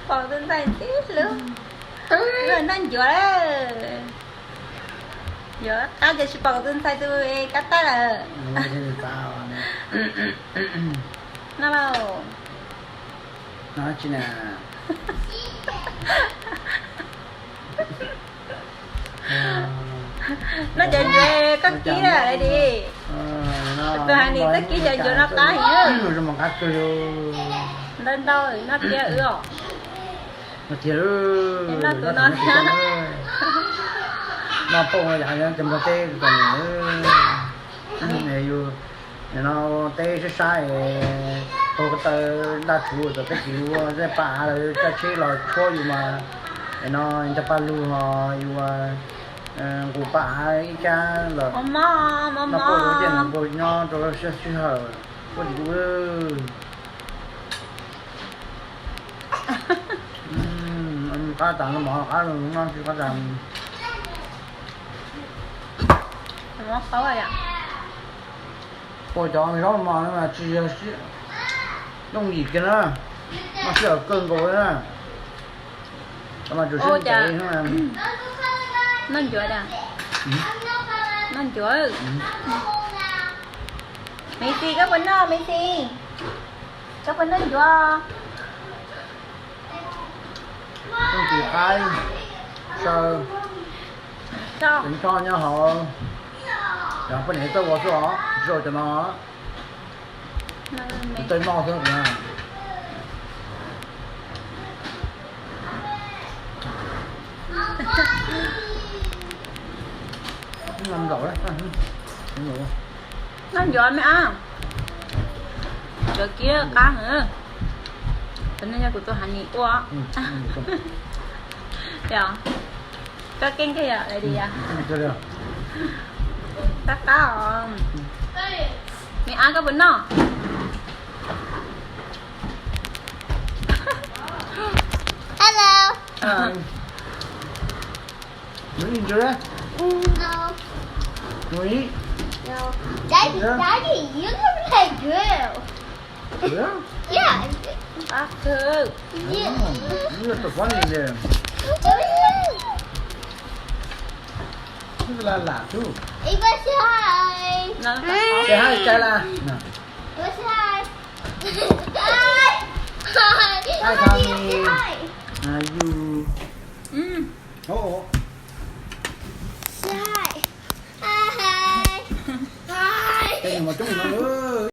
Pom tus ntxhais tib lub, noj ncuav lawm. Yuav qab ces tsis pom tus ntxhais tus kab tais lawm. No lauj. Noj cov ncuav koj kib lawm li. Tus hais nim twb kib cov ncuav no qab heev. Ntau ntau noj tiag wb os. Noj tus no. Noj pauj yam cov npua teb kom nws yus no teb sab sab es tau ko taw daj tsuv tom teb chaws ua zej paj av lawv coj tsheb los tshuab yus mas, es no cov paj lug ho yus nqus paj av ib kab los noj pauj rau tiaj noj pauj nyob rau sij hawm puab tim kuv. Qab tas no mov qab no tsis qab tas. Ua cov zaub mos no mas tsis yog yooj yim kiag na, noj sij hawm kawg nkaus na. Cov mas tsuas sib ntev. Noj ncuav, noj ncuav. Maiv Xis, koj puas noj, Maiv Xis? Koj puas noj ncuav? Yooj yim qaib, saw, ceev choj nyob hauv. Cov poj niam txawj ua xwb os, tsis ua cov no. Txawj noj xwb. Noj ncuav me ab, ncuav kib qab heev. Tus no yog kuv tus hais nim ua. Yog, koj keej kawg yom, li yom. Qab qab os. Me ab, koj puas noj? Hello. You eat, Julia? No. You eat? No. Daddy, Daddy, you look like girl. Yeah? Yeah. Qab kawg. You look so funny there. Look like that too. Ê, bác sĩ hai. Say hi, Skylar. Bác sĩ hai. Hi, Tommy. Hi. Uh, you. Oh, oh. Say hi. Hi. Hi. Cái này mà chúng nó